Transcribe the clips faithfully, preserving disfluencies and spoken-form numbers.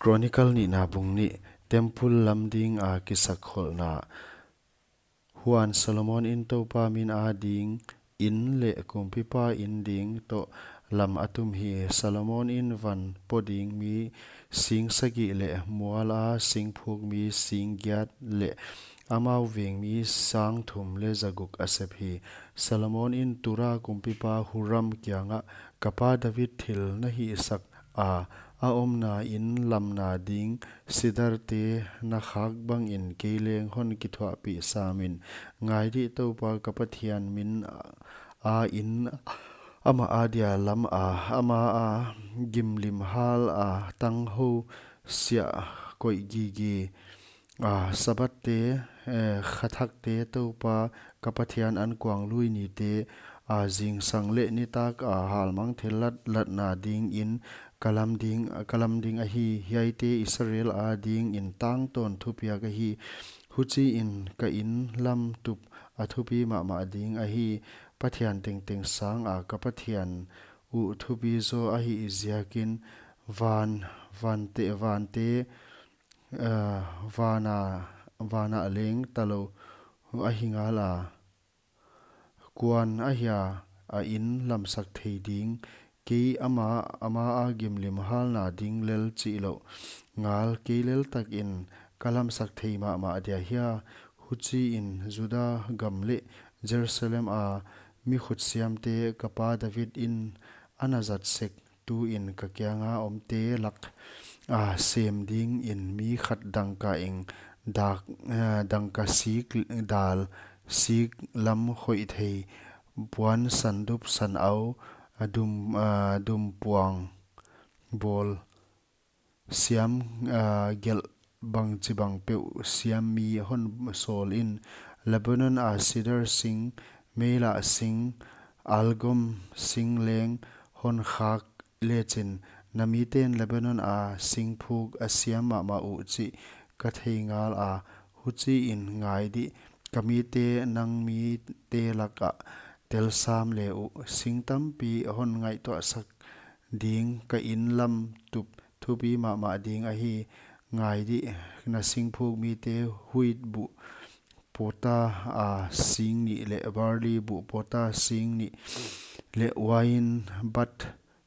Chronicle nihna bung nih. Temple lam ding a kisakkholhna. Huan Solomon in Toupa min a ding in leh kumpipa in ding toh lam a tum hi. Solomon in van po ding mi sing sagih leh mual a singphuk mi sing giat leh amau veng mi sang thum leh zaguk a sep hi. Solomon in Tura kumpipa Huram kiangah, Ka pa David thil na hihsak a, a omna in lamna ding sidarte na khak bangin kei leng hon kithuahpih sam in. Ngai dih, Toupa ka Pathian min a in amah a dia lam a, ama a gimlim hal a tanghou siah koih gige a, Sabbath te, eh, kha thak te, Toupa ka Pathian ankuang lui ni te a zingsang leh nitak a halmang thillat latna ding in ka lam ding, ka lam ding ahi. Hiaite Israel a ding in tangtawn thupiak ahi. Huchiin ka in lam tup a thupi mahmah ding ahi. Pathian tengteng sang a ka Pathian uh thupi zaw ahih ziakin van, vante, vante, eh, vana, vana leng talou ahi ngal a. Kuan ahia a in lamsak thei ding? Kei ama, ama a gimlim halna ding lel chih louh ngal, kei lel takin ka lamsak thei mahmah dia hia? Huchiin Juda gam leh Jerusalem a mi khutsiamte ka pa David in ana zat sek tuin ka kianga omte lak a sem dingin mi khat dangka eng dak, eh, dangka sik dal, sik lam khoih thei, puan sandup sanau, a dum, a dum puang bawl, siam, a gelh bangchibang peuh siam mi hon sawl in. Lebanon a sidar sing, meilah sing, algum sing leng hon khak lechin, na miten Lebanon a singphuk a siam mahmah uh chih ka thei ngal a. Huchiin ngai dih, ka mite nang mite lakah tel sam le uh, sing tampi hon ngaihtuahsak ding, ka in lam tup thupi mahmah ding ahi. Ngai dih, na singphuk mite huit buh pota a sing nih leh barley buh pota sing nih leh wine bat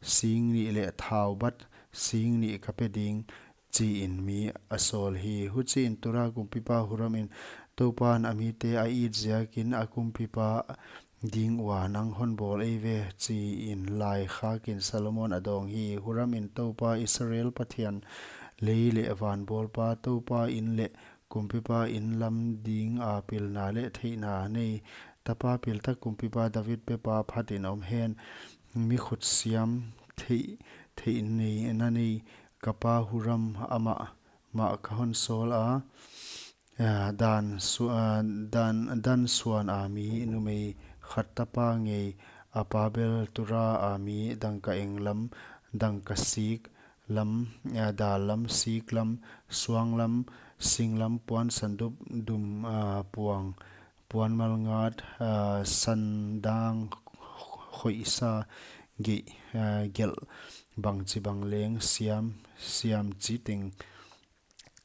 sing nih leh thau bat sing nih ka pe ding, chiin mi a sawl hi. Huchiin Tura kumpipa Huram in, Toupan a mite a it ziakin a kumpipa ding ua nang hon bawl ei ve, chiin laikhakin Solomon a dawng hi. Huram in, Toupa Israel Pathian lei leh van bawlpa, Toupa in leh kumpipa in lam ding a pilna leh theihna nei tapa piltak kumpipa David pepa phatin om hen. Mi khutsiam theih, theih nei, na nei ka pa Huram amah mah ka hon sawl a, a, dan su-, a, dan, dan suan a mi numei khat tapa ngei, a pa bel Tura a mi dangka eng lam, dangka sik lam, a, dal lam, sik lam, suang lam, sing lam, puan sandup, dum, a, puang, puan malngat, a, sandang khoihsa, gei, a, gelh bangchibang leng siam, siam chiteng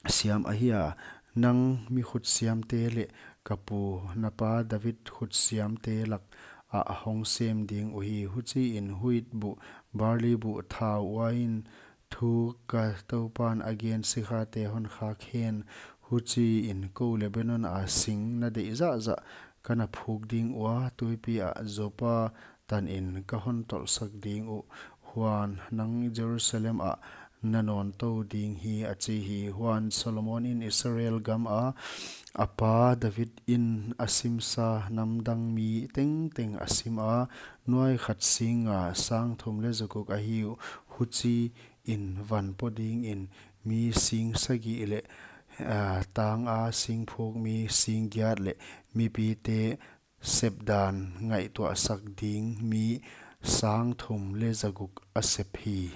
siam ahia. Nang mi khutsiamte leh ka pu na pa David khutsiamte lak ah hong sem ding uhi. Huchiin huit buh, barley buh, thau, wine thu ka Toupan a gen sikhate hon khak hen. Huchiin kou Lebanon a sing na deih zahzah ka na phuk ding ua, tuipi ah Joppa tanin ka hon tolhsak ding uh. Huan nang Jerusalem ah na nawn tou ding hi, a chi hi. Huan Solomon in Israel gam a, a pa David in a simsa namdang mi tengteng a sim a, nuai khat sing nga sang thum leh zaguk ahi uh. Huchiin van po dingin mi sing sagih leh, a, tang a singphuk mi sing giat leh mipite sepdan ngaihtuahsak ding mi sang thum leh zaguk a sep hi.